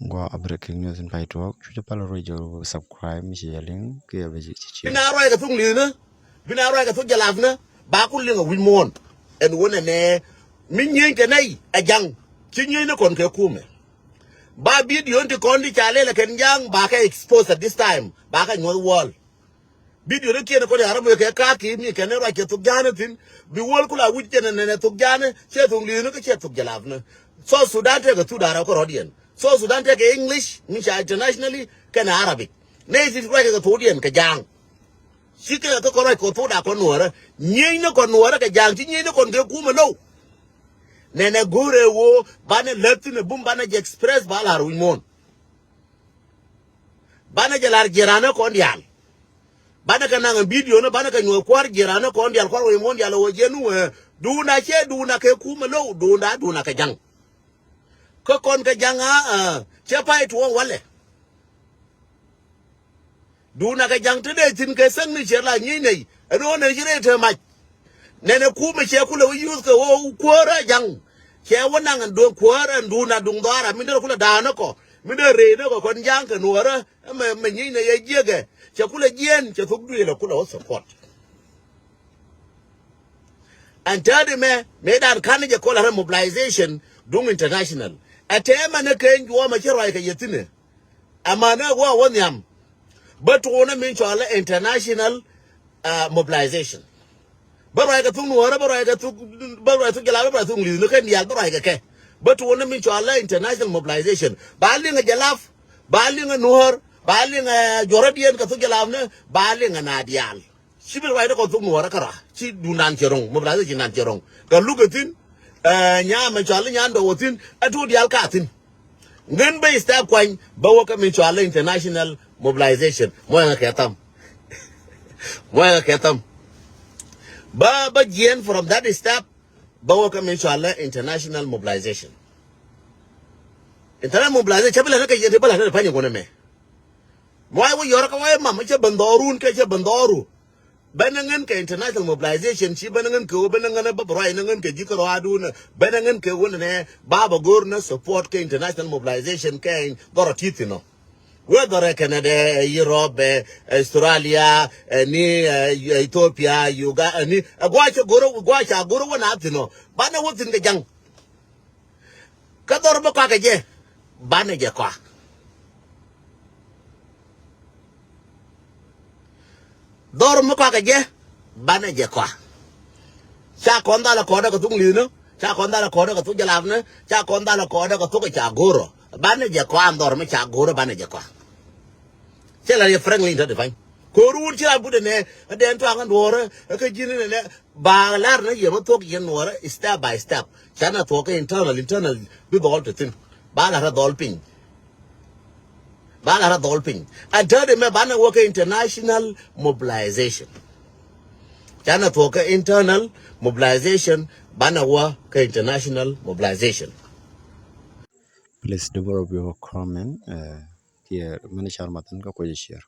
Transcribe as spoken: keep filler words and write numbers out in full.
Gua a breaking news in pay tuɔɔk. Cucä pal ruec jɛ subscribe mi ci yɛ liŋ kiɛ bɛ ci ci. Bi na ruac kɛ thuk li̱thni, bi na ruac kɛ thuk jɛ lafni, ba ku liŋ a wi̱c muɔ̱ɔ̱n. Ɛn wunɛ nɛ mi nyieeny kɛ nɛy ɛ ja̱ŋ. Ci nyieeny ni kɔn kɛ kumɛ. Ba video ni ti kɔn di ca lɛl ɛ kɛn ja̱ŋ ba kɛ expose at this time, ba kɛ nyuɔth wall. Video ni kiɛn kɔn di arab wek kɛ ka̱a̱k ki mi kɛn ruac kɛ thuk ja̱a̱ni thi̱n. Bi wall kula wi̱c jɛ nɛ nɛ thuk ja̱a̱ni, ciɛ thuk li̱thni kä ciɛ thuk jɛ lafni. South Sudan tekɛ thuk da̱a̱r ɛ kɔ rɔ̱diɛn. South Sudan tekɛ English mi ca internationally kɛnɛ Arabic. Nɛy ti ruac kɛ thukdiɛn kɛ ja̱a̱ŋ. Cikɛ kɛ kɔn ruac kɛ thukda kɔn nuɔrä. Nyieeny ni kɔn nuɔrä kɛ ja̱a̱ŋ, ci nyieeny ni kɔn kɛ kumɛ low. Nɛnɛ go̱o̱rɛ ɣöö banɛ lät thi̱n ɛ bum, banɛ jɛ express ba la̱r wi̱c muɔ̱ɔ̱n. Banɛ jɛ la̱r jiɛn ra̱a̱n ɛ kɔn diaal. Banɛ kɛ naŋ ɛ video ni, banɛ kɛ nyuɔ̱th kua̱r jiɛn ra̱a̱n ɛ kɔn diaal, kua̱r wi̱c muɔ̱ɔ̱n diaal ɛ ɣöö jiɛn wee duunda ciɛ duunda kɛ kumɛ low, duunda duunda kɛ ja̱ŋ. Kä kɔn kɛ ja̱ŋ a, a, cɛ pay tuɔɔk walɛ. Duundɛ kɛ ja̱ŋ ti dee thi̱n kɛ thäk ni ciɛ la nyiey nɛy. Ɛn ɣöö nɛn ci rɛy te mac. Nɛnɛ kumɛ cɛ kulɛ wä yuth kɛ ɣöö kuäärä ja̱ŋ. Cɛ wä naŋ ɛn duɔ̱ŋ kuäärä ɛn duundɛ duŋ dhɔaara min derɛ kulɛ da̱a̱n ni kɔ. Min derɛ rɛy ni kɔ kɔn ja̱ŋ kɛ nuɔ̱ɔ̱rä. Ɛmɛ mɛ nyiey nɛy ɛ jiäkɛ. Cɛ kulɛ jiɛn cɛ thuk duëël ɛ kulɛ wä support. Ɛn täätdɛ mɛ mëëdan ka̱n jɛ kɔl ɛ rɛ mobilization duŋ international. Ɛ tɛmɛ ni keny juɔmɛ ci ruac kɛ yɛ thi̱n ɛ. Amäni wä wä nhiam. Bä tuunä min cɔalä international, ah, mobilization. Bä ruac kɛ thuk nuɔ̱ɔ̱rä, bä ruac kɛ thuk, bä ruac thuk jɛ lap, bä ruac thuk li̱thni kɛn diaal, bä ruac kɛ kɛ. Bä tuunä min cɔalä international mobilization. Ba liŋ ɛ jɛ lap, ba liŋ ɛ nuɔ̱ɔ̱r, ba liŋ ɛ juɔ̱rädiɛn kɛ thuk jɛ lapni, ba liŋ ɛ na diaal. Ci bi ruacdä kɔn thuk nuɔɔrä kärɔa. Ci duundan cɛ ro̱ŋ, mobilization dan cɛ ro̱ŋ. Kɛ luk ɛ thi̱n, eh, nyaamɛ cɔal i̱ nyan dɔw ɛ thi̱n, ɛ tuut diaal ka thi̱n. Ŋän bä step kuany, bä wä kä min cɔal i̱ international mobilization. Muɔ̱ɔ̱ŋ kɛ tham. Muɔ̱ɔ̱ŋ kɛ tham. Bä, bä jiɛn from that step, bä wä kä min cɔal i̱ international mobilization. International mobilization, cä bi la ni kɛ yɛn ti bä la ni pany ɛ guɔ̱n ɛmɛ. Muay wä yɔrä kä wä mam cä ben dhɔrun kɛ cä ben dhɔru. Ben ŋän kɛ international mobilization ci ben ŋän kɛ wä ben ŋän bä bɛ ruac ni ŋän kɛ ji̱ kä rɔadun. Ben ŋän kɛ wä nɛ ba bɛ go̱r ni support kɛ international mobilization kɛ dhɔrɔ ti thi̱n ɔ. Whether ɛ Canada, ɛ Europe, ɛ Australia, ɛ ni, ɛ Ethiopia, Uganda, ɛ ni, ɛ gua̱a̱ cɛ go̱r, gua̱a̱ ca go̱r wä na thi̱n ɔ. Banɛ wä thi̱n kɛ ja̱ŋ. Kä dhɔr mi kɔakɛ jɛ, banɛ jɛ kɔak. Dhɔr mi kɔakɛ jɛ, banɛ jɛ kɔak. Ca kɔn dhalɛ kɔɔdɛ kɛ thuk li̱thni, ca kɔn dhalɛ kɔɔdɛ kɛ thuk jɛ lapni, ca kɔn dhalɛ kɔɔdɛ kɛ thuk ca go̱rɔ. Banɛ jɛ kɔak an dhɔr mi ca go̱rɔ, banɛ jɛ kɔak. Cɛ la yɛ frankly in tɔt di pany. Ko̱r wun ci rap gudɛ nɛ, ɛ dɛn tuaŋ in duɔ̱ɔ̱rä, ɛ kä ji̱n in nɛ, ba lar ni yɛ mi thuɔ̱k yɛn nuɔɔrä step by step. Canɛ thuɔ̱k kɛ internal, internal bi dhɔl ti thi̱n. Ba lar ɛ dhɔl piny. Ba lar ɛ dhɔl piny. Ɛn täätdɛ mɛ banɛ wä kɛ international mobilization. Canɛ thuɔ̱k kɛ internal mobilization, banɛ wä kɛ international mobilization. Please drop your comment, eh, kiɛ mini car mathin kä kuecɛ share.